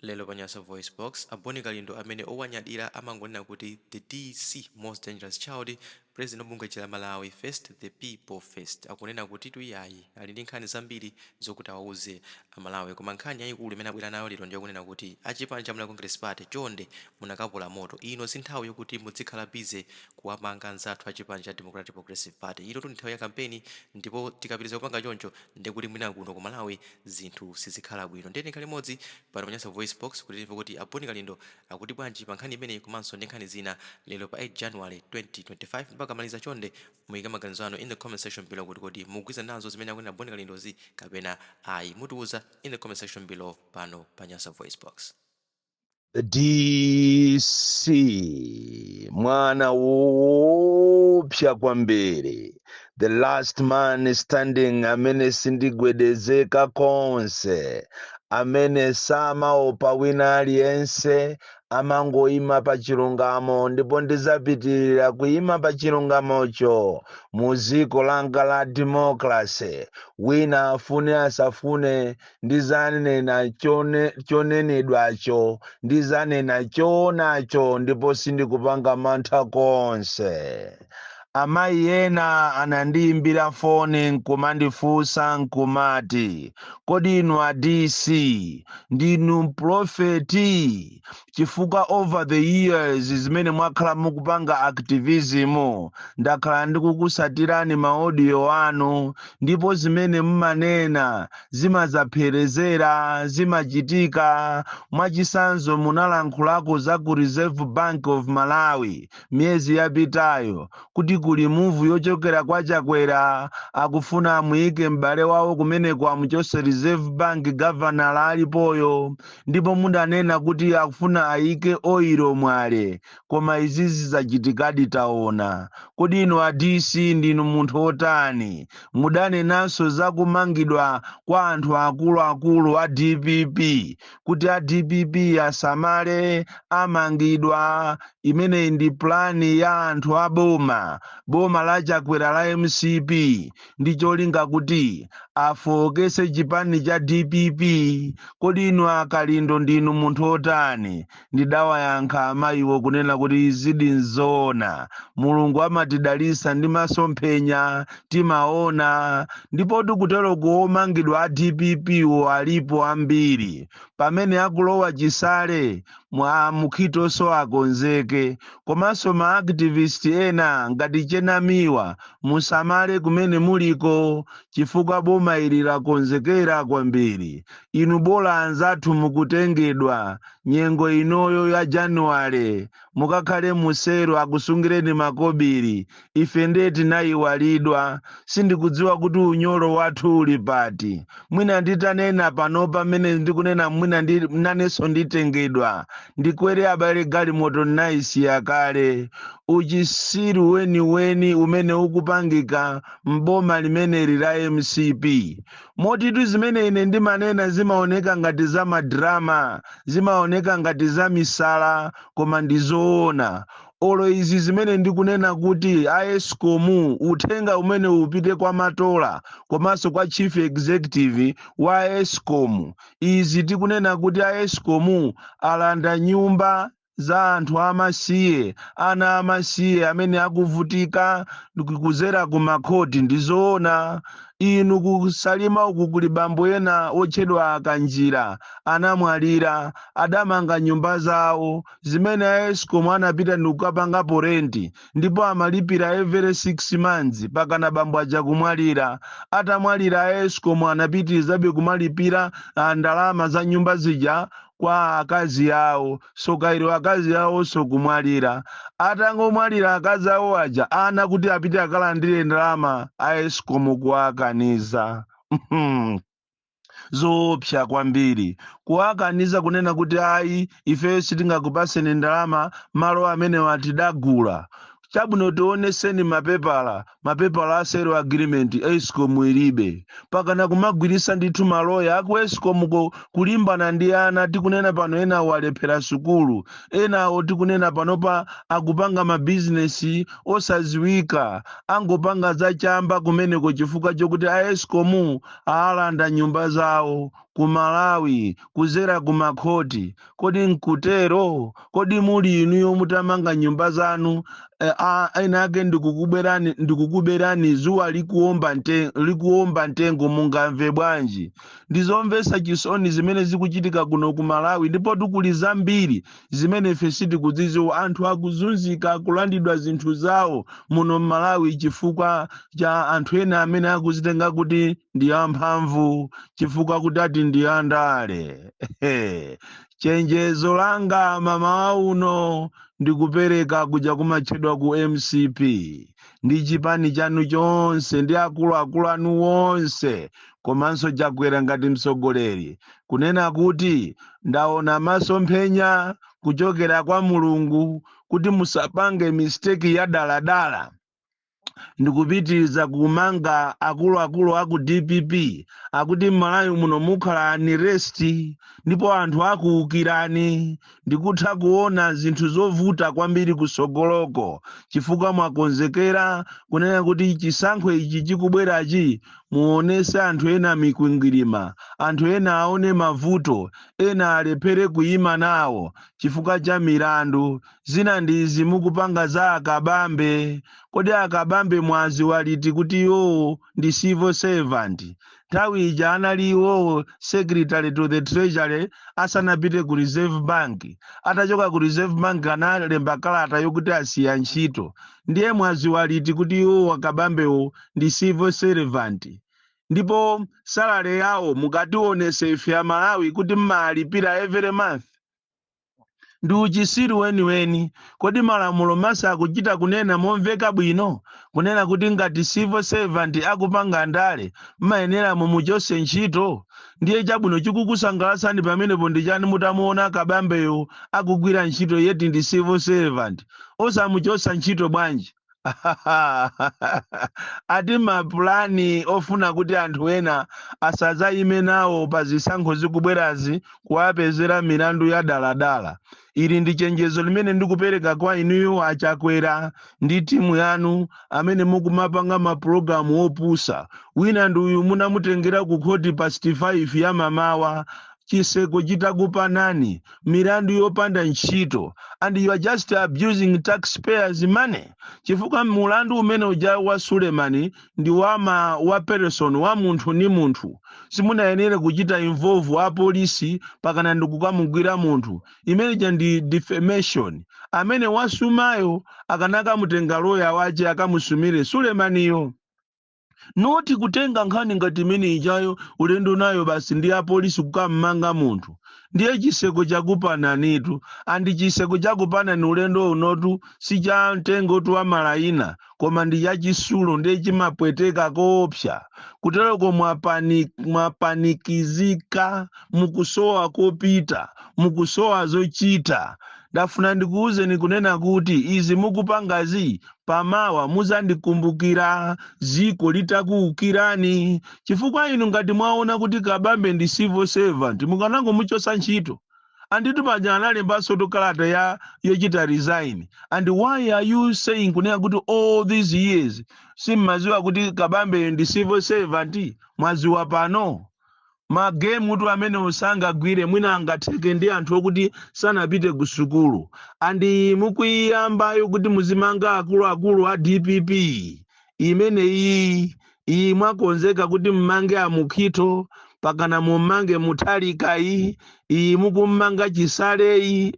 Lero pa Nyasa VoiceBox, a Bon Kalindo amene owanyadira amangonena kuti The DC Most Dangerous Child, President wa bungwe la Malawi First The People First, akunena kutitu iyayi, ali ndi nkhani zambiri zokuti awauze aMalawi, koma nkhani yayikulu imene abwera nayo lero ndiyokunena kuti achipani cha Malawi Congress Party, chonde, munakapola moto. Ino si nthawi yokuti muzikhala busy kuwamanga anzathu achipani cha Democratic Progressive Party. Ino ndi nthawi ya kampeni, ndipo tikapitiriza kupanga choncho, ndikuti mwina kuno ku Malawi zinthu sizikhala bwino. Ndiye tikhale limodzi pano pa Nyasa Voice Box kuti timve kuti a Bon Kalindo akuti bwanji pa nkhani imeneyi komanso ndi nkhani zina lero pa 8 January 2025. Ndipo akamaliza, chonde muyike maganizo anu in the comment section below kuti kodi mukugwirizana nazo zimene akunena Bon Kalindozi kapena ayi. Mutiuza in the comment section below pano pa Nyasa Voice Box. The DC, mwana woopsa kwambiri, the last man standing, amene sindigwedezeka konse, amene samaopa wina aliyense, amangoyima pa chilungamo, ndipo ndizapitirira kuyima pa chilungamocho mu dziko langa la democracy. Wina afune asafune, ndizanena chonenedwacho, ndizanena choonacho, ndipo sindikupanga mantha konse. Amayi ena anandiyimbira foni nkumandifunsa nkumati, "Kodi inu a DC ndinu mprofeti? Chifukwa over the years zimene mwakhala mukupanga activism, ndakhala ndikukusatirani ma audio anu, ndipo zimene mumanena zimadzapherezera, zimachitika. Mwachisanzo, munalankhulako za ku Reserve Bank of Malawi miyezi yapitayo kuti kuli move yochokera kwa Chakwera, akufuna amuyike m'bale wawo kumeneko, amuchose Reserve Bank governor alipoyo. Ndipo mudanena kuti akufuna ayike oil Mwale, koma izizi zachitikadi, taona. Kodi inu a DC ndinu munthu otani? Mudanenanso za kumangidwa kwa anthu akuluakulu a DPP, kuti a DPP asamale, amangidwa. Imeneyi ndi plan ya anthu a boma, boma la Chakwera la MCP, ndi cholinga kuti afowokese chipani cha DPP. Kodi inu aKalindo ndinu munthu otani?" Ndidawayankha amayiwo kunena kuti izidi nzoona, Mulungu amatidalisa ndi masomphenya, timaona. Ndipo tikutero, kuomangidwa a DPP wo alipo ambiri. Pamene akulowa chisale mwa mukhitoso, akonzeke. Komanso ma activist ena ngati Chenamiwa, musamale kumene muliko, chifukwa boma ili lakonzekera kwambiri. Inu bola anzathu mukutengedwa nyengo inoyo ya Januwale, mukakhale musero, akusungireni makobiri. Ife ndiye tinayiwalidwa. Sindikudziwa kuti unyolo wathu uli pati. Mwina nditanena pano pamene ndikunena, mwina nanenso nditengedwa, ndikwere abale galimoto ndinayisiya kale. Uchisiru weniweni umene ukupangika mboma limeneli la MCP, motitu zimene ine ndimanena zimaoneka ngati za ma drama, zimaoneka ngati za misala, koma ndizoona. Olo izi zimene ndikunena kuti a ESCOM, uthenga umene upite kwa Matola komanso kwa chief executive wa ESCOM. Izi tikunena kuti a ESCOM alanda nyumba za anthu amasiye, ana amasiye amene akuvutika kuzera ku makhoti, ndizoona. Inu, kuSalima uku kuli bambo ena otchedwa Akanjira, anamwalira, adamanga nyumba zawo zimene a ESCOM anapita ndikukapangapo rent, ndipo amalipira every 6 months pakana bambo aja kumwalira. Atamwalira, a ESCOM anapitirizabe kumalipira ndalama za nyumba zija kwa akazi awo. Sokairo akazi awonso kumwalira. Atangomwalira akazi awo aja, ana kuti apite akalandire ndalama, a ESCOM kuwakaniza. Zoopsa kwambiri, kuwakaniza kunena kuti ayi, ifeyo sitingakupaseni ndalama, malo amene tidagula. Chabwino, tioneseni mapepala, mapepala a sale agreement. ESCOM ilibe. Pakana kumagwirisa ndithu maloya aku ESCOM ko kulimbana ndi ana. Tikunena pano, ena walephera sukulu, enawo tikunena panopa akupanga mabizinesi osaziwika, angopanga zachamba kumeneko chifukwa chokuti a ESCOM aalanda nyumba zawo. Ku Malawi kuzera ku makhoti, kodi nkutero? Kodi muli inuyo mutamanga nyumba zanu, ena ake ndikukuberani zuwa likuomba mtengo, mungamve bwanji? Ndizomvetsa chisoni zimene zikuchitika kuno ku Malawi, ndipo tikuli zambiri zimene ife sitikudzidziwa. Anthu akuzunzika, akulandidwa zinthu zawo muno m'Malawi chifukwa cha anthu ena amene akuzitenga kuti ndi amphamvu, chifukwa kuti ati ndi andale. Chenjezo langa mamawa uno ndikupereka kuja kumatchedwa ku MCP ndi chipani chanu chonse ndi akuluakulu anu wonse, komanso Chakwera ngati mtsogoleri, kunena kuti ndaona masomphenya kuchokera kwa Mulungu kuti musapange mistake ya daladala ndikupitiriza kumanga akuluakulu aku DPP, akuti m'Malawi muno mukhala unrest ndipo anthu akuwukirani. Ndikutha kuona zinthu zovuta kwambiri kusogoloko, chifukwa mwakonzekera kunena kuti chisankho ichi chikubwerachi muonese anthu ena mikwingwirima, anthu ena aone mavuto, ena alephere kuyima nawo chifukwa cha milandu. Zina ndi izi mukupanga za Akabambe. Kodi Akabambe mwaziwa liti kuti iwowo ndi civil servant? Nthawi ija anali iwowo Secretary to the Treasury asanapite ku Reserve Bank. Atachoka ku Reserve Bank analemba kalata yokuti asiya ntchito. Ndiye mwaziwa liti kuti iwowo Akabambewo ndi civil servant? Ndipo salary yawo mukationese ife Amalawi kuti mmalipira every month, ndi uchisiru weniweni. Kodi malamulo masa akuchita kunena momveka bwino kunena kuti ngati civil servant akupanga ndale mmayenera mumuchose ntchito? Ndiye chabwino, chikukusangalatsani pamenepo ndi chani mutamuona Kabambeyo akugwira ntchito yeti ndi civil servant? Osamuchosa ntchito bwanji? Ati mapulani ofuna kuti anthu ena asadzayime nawo pa zisankho zikubwerazi, kuwapezera milandu ya daladala. Ili ndi chenjezo limene ndikupereka kwa inuyo Achakwera ndi timu yanu amene mukumapanga mapulogalamu opusa. Wina ndi uyu munamutengera ku khoti pa 65 ya mamawa, chiseko chitakupanani, milandu yopanda ntchito, and you are just abusing taxpayers' money, chifukwa mulandu umene uja wa Sulemani ndi wa person, wa munthu ni munthu. Simunayenere kuchita involve apolisi pakana ndikukamugwira munthu. Imeneja ndi defamation. Amene wasumayo akanakamutenga loya wace akamusumire Sulemaniyo, not kutenga nkhani ngati imene ijayo ulendo nayo basi ndi apolisi kukammanga munthu. Ndiye chiseko chakupananitu, and chiseko chakupanani ulendo unotu si cha mtengotu wa malayina, koma ndi chachisulo, ndiye chimapweteka koopsa. Kutereko mwapanikizika, mukusowa kopita, mukusowa zochita. Ndafuna ndikuwuzeni kunena kuti izi mukupangazi, pamawa muzandikumbukira ziko litakuwukirani, chifukwa inu ngati mwaona kuti Kabambe ndi civil servant, mukanangomuchosa ntchito. Anditu paja analembanso kalata ya yochita resign. And why are you saying kunena kuti all these years simmaziwa kuti Kabambe ndi civil servant? Mwaziwa pano? Magemu tu amene usangagwire, mwina angatheke ndi anthu okuti sanapite ku sukulu. And mukuyiyambayo kuti muzimanga akuluakulu a DPP imene iyi mwakonzeka kuti mmange Amukhito, pakana mummange Mutharikayi, iyi mukummanga Chisaleyi.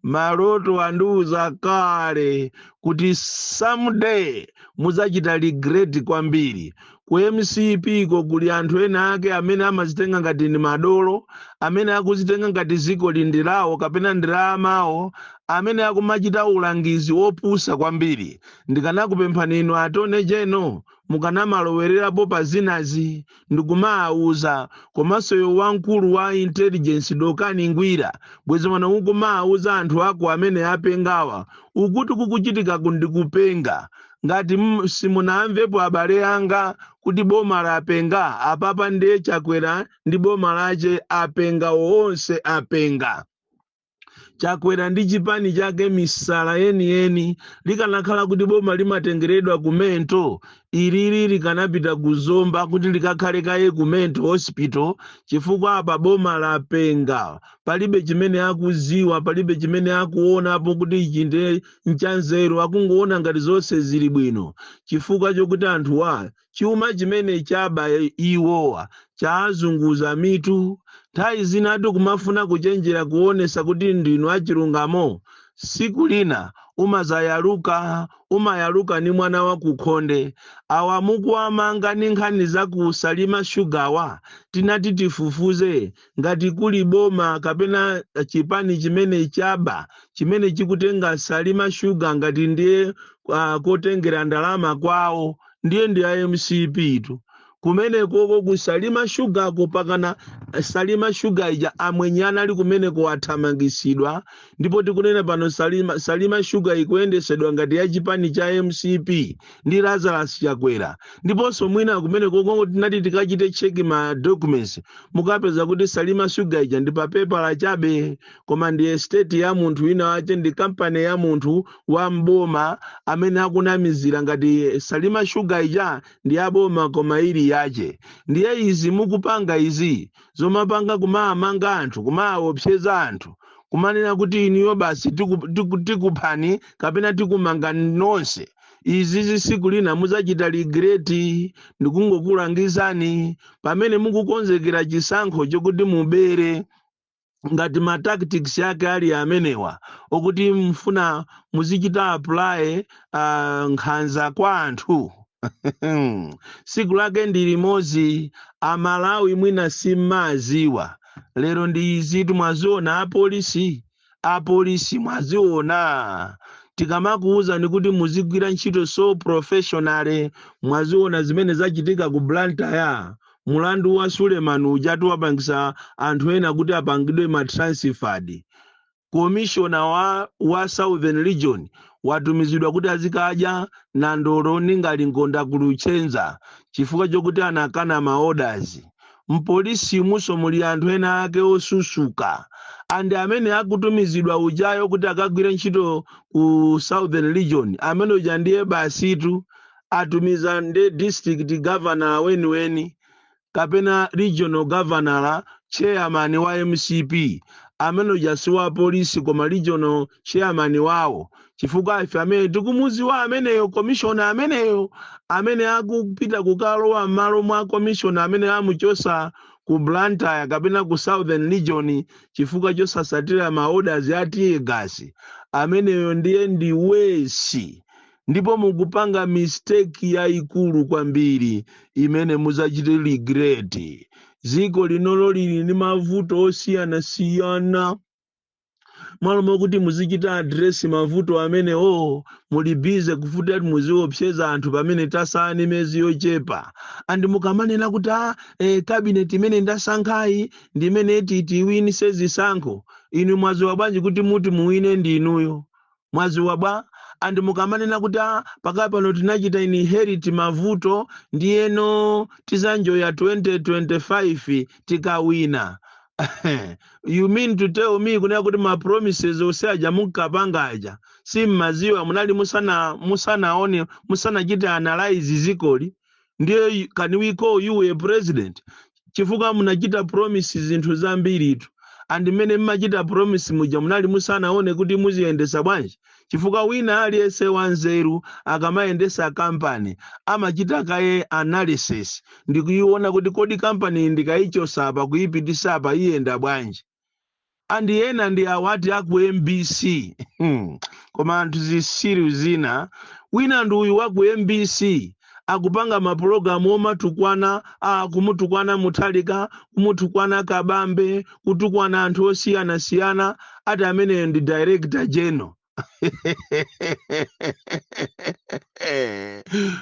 Maloto andiuza kale kuti someday muzachita regret kwambiri. Ku MCP ko kuli anthu ena ake amene amazitenga ngati ndi madolo, amene akuzitenga ngati ziko lindi lawo kapena ndi la amawo, amene akumachita ulangizi wopusa kwambiri. Ndikanakupemphani inu Attorney General, mukanamalowererapo pa zinazi ndikumawuza, komanso yo wamkulu wa intelligence Dokani Ngwira, bwezi mwana ukumawuza anthu ako amene apengawa ukuti kukuchitika ndikupenga. Ngati simunamvepo, abale anga, kuti boma lapenga apapa, ndiye Chakwera ndi boma lace apenga onse, apenga. Chakwera ndi chipani chake misala yeniyeni. Likanakhala kuti boma limatengeredwa ku mental, Ilili likanapita ku Zomba kuti likakhale kaye ku mental hospital, chifukwa apa boma lapenga. Palibe chimene akuziwa, palibe chimene akuonapo kuti ichi ndiye nchanzeru. Akungoona ngati zonse zili bwino chifukwa chokuti anthuwa chuma chimene chaba iwowa chazunguza mitu. Nthawi zinatu kumafuna kuchenjera, kuonesa kuti ndinu achilungamo. Siku lina umazayaluka, umayaluka ni mwana wa kukhonde. Awa mukuwamanga ni nkhani za kusalima shugawa, tinati tifufuze ngati kuli boma kapena chipani chimene chaba, chimene chikutenga Salima Shuga ngati ndiye kotengera ndalama kwawo, ndiye ndi MCP tu. Kumenekoko kusalima shugako, pakana Salima Shuga ija amwenye anali kumeneko athamangisidwa, ndipo tikunena pano Salima Shuga ikuyendesedwa ngati ya chipani cha MCP ndi Lazarus Chakwera. Ndiponso mwina kumenekoko tinati tikachite check ma documents, mukapeza kuti Salima Shuga ija ndi papepala chabe, koma ndi estate ya munthu wina wache, ndi kampani ya munthu wa mboma amene akunamizira ngati Salima Shuga ija ndi aboma, koma ili yache. Ndiye izi mukupanga izi, zomapanga kumaamanga anthu, kumaopseza anthu, kumanena kuti iniyo basi tikuphani kapena tikumanga nonse, izi tsiku lina muzachita regret. Ndikungokulangizani pamene mukukonzekera chisankho chokuti mubere, ngati ma tactics yake ali amenewa okuti mfuna muzichita apply nkhanza kwa anthu, siku lake ndi limodzi. Amalawi mwina simmaziwa, lero ndi izitu mwaziona. Apolisi, apolisi mwaziona, tikamakuwuzani kuti muzigwira ntchito so professional, mwaziona zimene zachitika ku Blantyre. Mulandu wa Suleiman ujatu wapangisa anthu ena kuti apangidwe ma transferred. Commissioner wa Southern Region watumizidwa kuti azikadya nandolo ningalingonda ku Luchenza chifukwa chokuti anakana ma orders. Mpolisi muso muli anthu ena ake osusuka, and amene akutumizidwa ujayo kuti akagwire ntchito ku Southern Region, amene uja ndiye basitu atumiza ndi district governor weniweni kapena regional governor, chairman wa MCP. Amene uja si wa polisi koma regional chairman wawo, chifukwa ife amene tikumuziwa ameneyo, commissioner ameneyo amene akupita kukalowa m'malo mwa commissioner amene amuchosa ku Blantyre kapena ku Southern Region chifukwa chosasatira ma orders a tear gas, ameneyo ndiye ndi worse. Ndipo mukupanga mistake yayikulu kwambiri imene muzachite regret. Dziko linolo lili ndi mavuto osiyanasiyana. Mwalo mokuti muzichita address mavuto amenewo, muli busy kufuta kuti muziopseza anthu pamene tasala ni miyezi yochepa. And mukamanena kuti cabinet imene ndasankhayi ndi imene tiwinise zisankho, inu mwaziwa bwanji kuti muti muwine ndi inuyo? Mwaziwa bwa? And mukamanena kuti pakali pano tinachita inherit mavuto, ndiyeno tizanjoya 2025 tikawina, you mean to tell me kunena kuti ma promises onse aja munkapanga aja simmaziwa? Munali musanaone, musanachite analyze zikoli? Ndiye can we call you a president? Chifukwa munachita promise zinthu zambiritu, and mmene mmachita promise muja munali musanaone kuti muziyendesa bwanji? Chifukwa wina aliyense wanzeru akamayendesa kampani amachita kaye analysis ndikuiona kuti kodi kampani ndikayichosa apa kuyipitisa apa iyenda bwanji. And ena ndi awati aku MBC. Koma anthu zisiru zina. Wina ndi uyu wa ku MBC akupanga mapulogalamu omatukwana, kumutukwana Muthalika, kumutukwana Kabambe, kutukwana anthu osiyanasiyana, ati ameneyo ndi director general.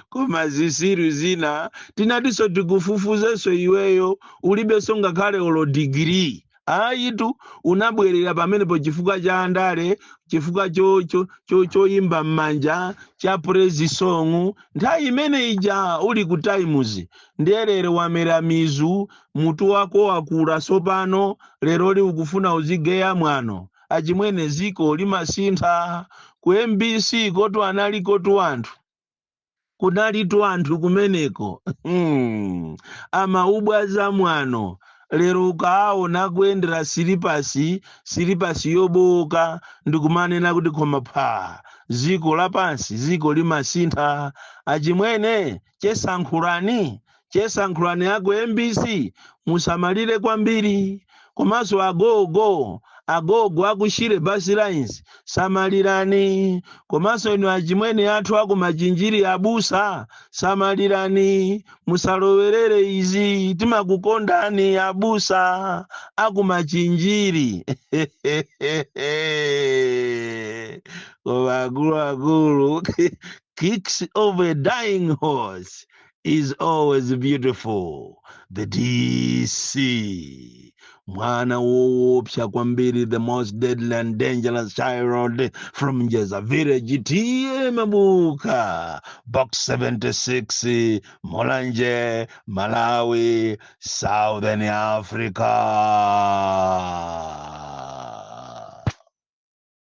Koma zisiru zina, tinatinso tikufufuzenso iweyo, ulibenso ngakhale olo digiri ayitu. Unabwerera pamenepo chifukwa cha andale, chifukwa choyimba m'manja cha praise song nthawi imene ija uli ku Times. Ndiye lero wamera mizu, mutu wako wakula sopano, leroli ukufuna uzigeya mwano. Achimwene, ziko limasintha. Ku MBC kotu anali kotu anthu. Kunalitu anthu kumeneko. Amaubwaza mwano. Lero ukaona kuyendera silipasi, silipasi yobowoka, ndikumanena kuti koma pha, ziko lapansi, ziko limasintha. Achimwene, chesankhulani, chesankhulani aku MBC, musamalire kwambiri. Komanso agogo, agogo aku Shire Bus Lines, samalirani. Komanso inu achimwene athu aku Machinjiri, abusa, samalirani, musalowerere izi. Timakukondani abusa aku Machinjiri. Koma akuluakulu, kicks of a dying horse is always beautiful. The DC, mwana woopsa kwambiri, the most deadly and dangerous child from Njeza village, T/A Mabuka, Box 76, Mulanje, Malawi, Southern Africa.